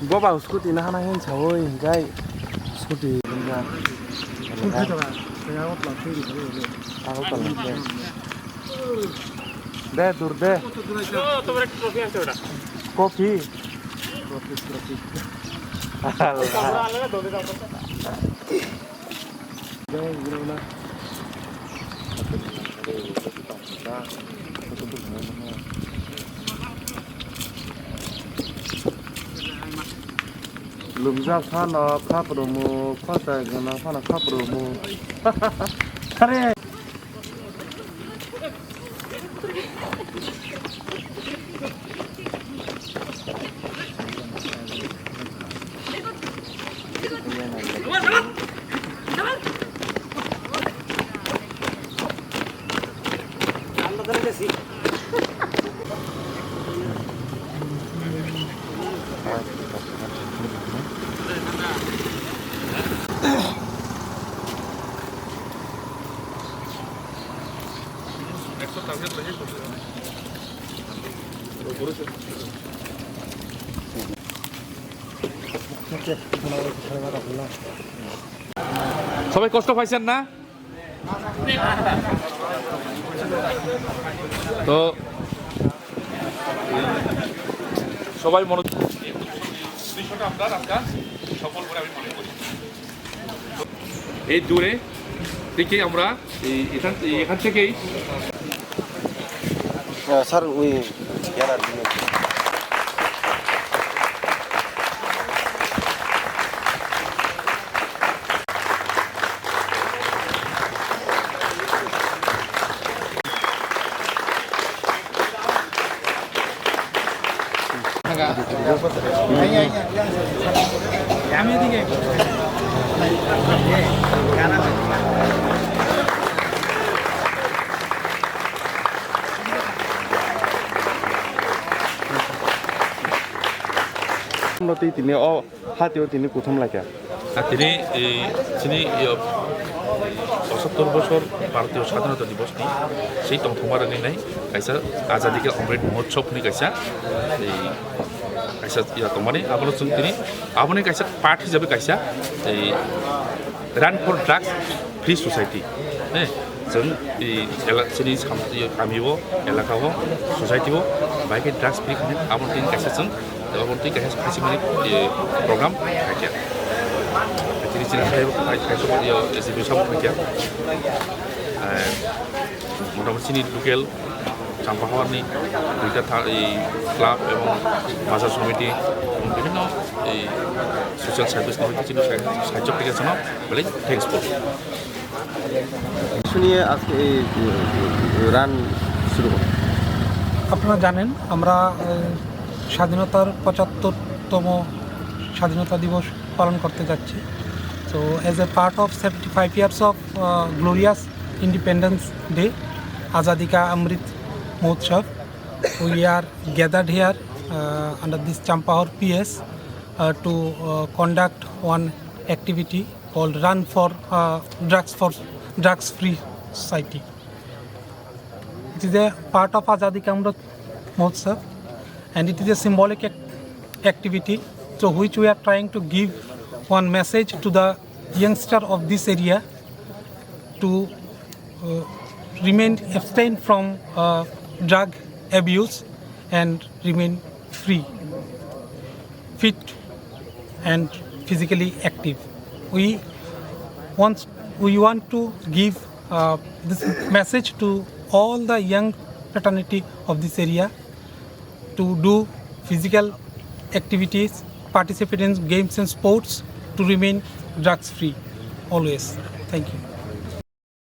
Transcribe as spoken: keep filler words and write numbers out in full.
Boba scooty na hana hin sawi hinjai scooty hinjai. Agotla hinjai. De dur de. Coffee. Lumjak phano khaprumu, khosai gwnang phano khaprumu. Kare. সবাই কষ্ট পাইছেন না? তো সবাই মনোযোগ, বিষয়টা আমরা আজকে সফল বলে আমি মনে করি। এই দূরে থেকে আমরা এই এখান, এই এখান থেকেই স্যার, ওই ইয়ার আর কি। Tini o Hatio tini kuthum laikha. Tini, eh, chini, eh, pochattor bosor Bharatiyo Sadhinata Divos ni sei tongthokma rwgwi nai kaisa Azadi Ka Amrit Mahotsav ni kaisa, eh, kaisa ya tongmani, abono chwng tini aboni kaisa part hisabe kaisa, eh, Run for Drugs Free Society, eh, chwng, eh, ela-, chini sam-, eh, kami o, elaka o, society o, bai khe drugs free khe aboni tini kaisa chwng Tei obo twi kaisa kaisimani, eh, program khaikha. Tini chini khai, khai, khai, eh, S D P sabo khaikha. Eh, motamoti chini local Champahawar ni duita tha-, eh, club ebong bazar somiti, ebong bibhinno, eh, social service ni hoite chini sahajyo khaikha, belai thanks po. শুনিয়ে আজকে এই, উম, রান শুরু হলো। আপনারা জানেন, আমরা, আহ, স্বাধীনতার পঁচাত্তরতম স্বাধীনতা দিবস পালন করতে যাচ্ছি। So, as a part of seventy five years of, uh, glorious Independence Day, Azadi Ka Amrit Mahotsav, we are gathered here, uh, under this Champahar P S, uh, to, uh, conduct one activity called Run for, uh, Drugs for, Drugs Free Society. It is a part of Azadi Ka Amrit Mahotsav, and it is a symbolic ac-, activity through which we are trying to give one message to the youngster of this area to, uh, remain abstain from, uh, drug abuse and remain free, fit and physically active. We want, we want to give, uh, this message to all the young fraternity of this area to do physical activities, participate in games and sports to remain drugs free always. Thank you.